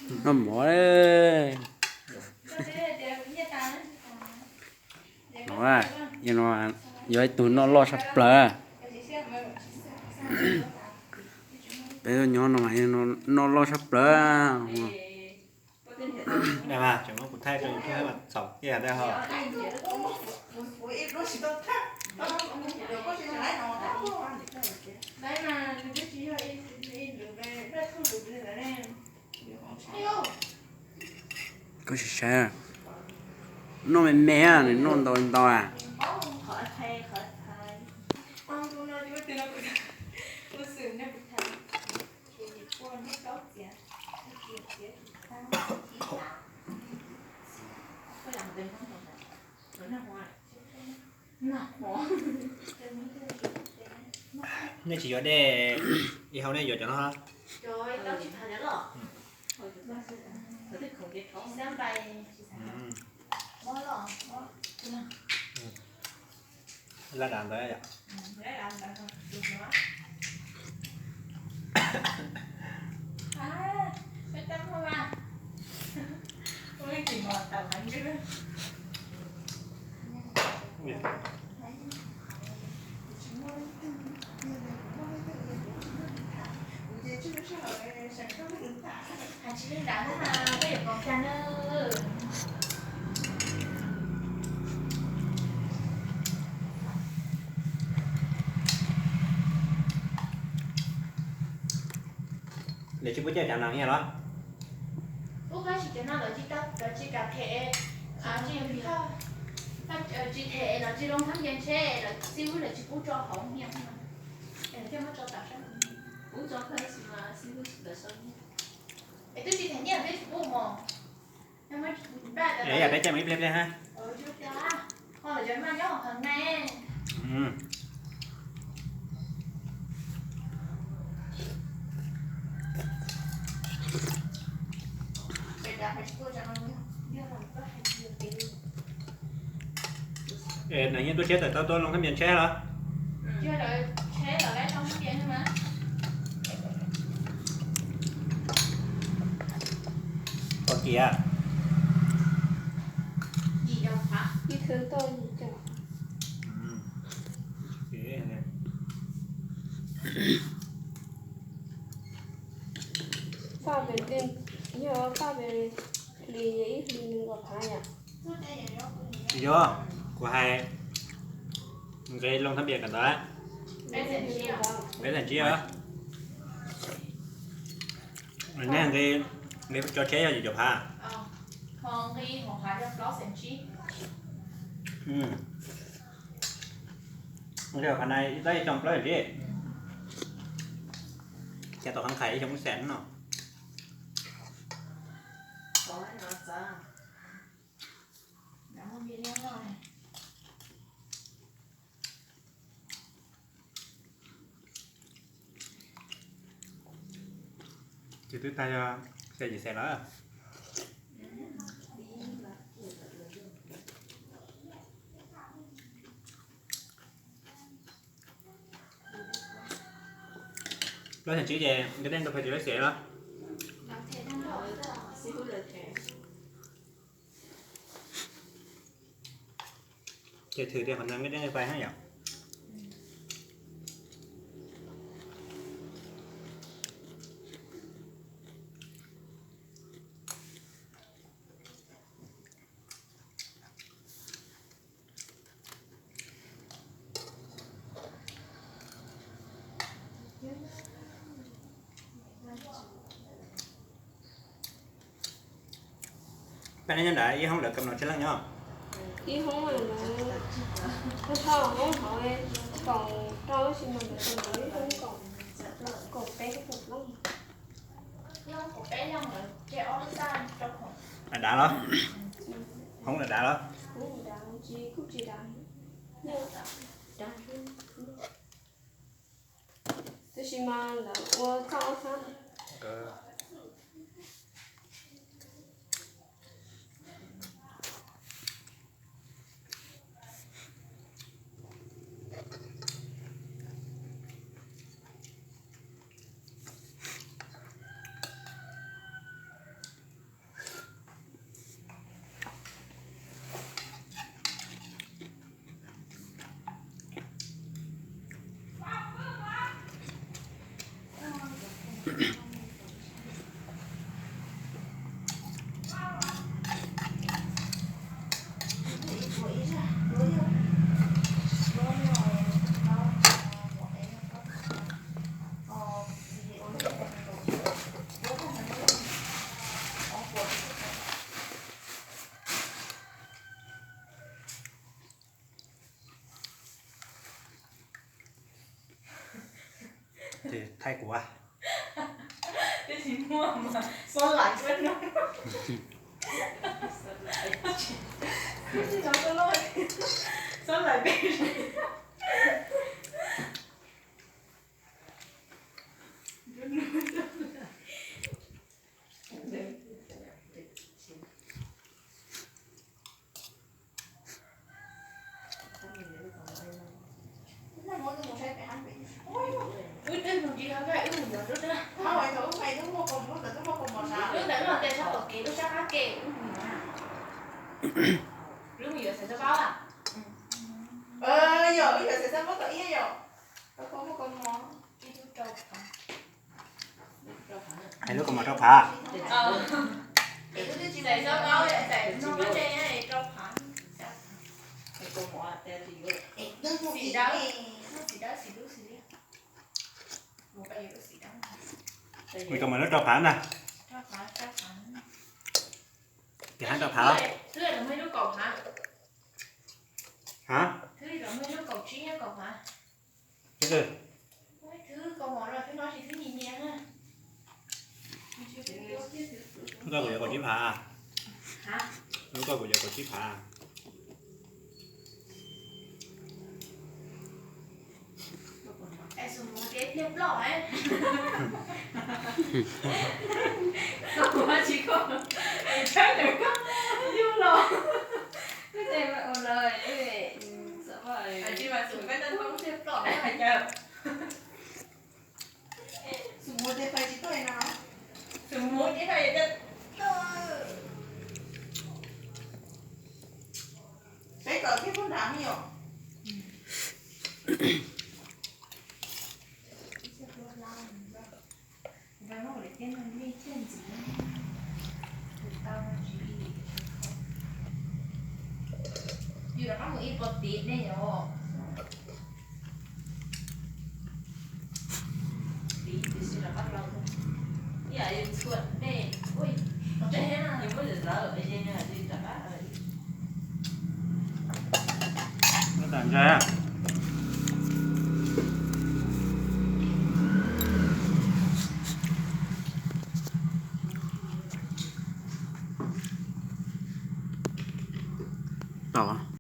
Noj mov. No, no yog ib tug noj loj tshaj plaws. Peb nyob no mas noj loj tshaj plaws. Tseem muab kuv thaij rau YouTube mas txhaum tiag tiag ho. Koj sim saib, noj me me, nws noj ntau ntau a. Nej tsis yuav dej, ib hau nej yuav cov no. Laj dav ntawd yom. Lawv tsis pub caij cov no thiab los? Ub, tab sis cov no lawv tsis tau, lawv tsis kam them, tsis them lawv tsis loo thab npias ntshe lawv xib hwb lawv tsis pub tso hauv nyiaj. Es twb tsis them nyiaj twb tsis pub mos. Es yam peb caij mus ib pliag pliag ha. Es nws yeej tuaj tsheb tawm tau tuaj loo thab npias ntshe los? Ua kiag. Faj pem, yog faj pem hlis ib hlis nws nkaus phav yom? Tsis yog, kuv hais nqe loo thab npias kawm ntawv. Peb txhais ntsib os. Nej nqe, nqe tso tsheb yog yim caum phav. Nqe phav na ib txoj ib xyoo plaub yim ntsib. Cas tau khab khais ib xyoo ib xees no. Ces twb tag yog xya yim xees lawm. Plaub xees tsib ces nkawd deej tau pes tsawg lab xees los? Ces thwm tias qhov ntawd nkawd deej tau pes thiab yom? Peb nyob nrad ib hoob lawv kam no tseb leej nyob. Ib hoob lawv, hoob hauv kaum rau tab sis mas lawv kam no ib hoob kaum, kaum peb kaum plaub. Dav dav los? Hoob dav dav los? Tab sis mas lawv ua txoj ob sab. Thaij kuv. Tib si muaj mas xob laim kab no. Tib si no xob laim, xob laim peb. Wb twb mus ntsis hauv koj, wb mus yuav lub twb. Lub ntawd lub hauv tes sab tom kev, lub sab qab ke wb mus yuav. Wb mus yuav xaiv xav paub a. Yog wb yuav xaiv xav paub tom ib yom. Hais lub kaus mom rau phav. Xaiv xav paub, xaiv no qab ke rau phav. Xim dawb, xim dawb, xim dub, xim liab. Mus kaus mom lub rau phav na. Rau phav, rau phav. Tias hab rau phav. Twb los muaj ib lub kaum phav. Ha? Twb los muaj ib lub kaum tsib, kaum phav. Twb, twb kaum mom los twb no tsis twb nyias nyias na. Lub koj kuv yuav kaum tsib phav. Lub koj kuv yuav kaum tsib phav. Es xus mus tias pliag ploj, koj kuv tsis koj, es tshawb ntawm koj yug los. Koj tes mas ua los, tsis mas xus koj tau thoob pliag ploj hais cas. Xus mus ces fais tsis tuaj no. Xus mus ces fais tsis tuaj. Peb kom thiab puag nrad me yom. Yus rov qab mus ib pob tid dej os. Tid tiam sis rov qab los. Ib yam li txhua dej, ua ntej na, yus muab lawv ze na, rov qab. Ntsa. Tau.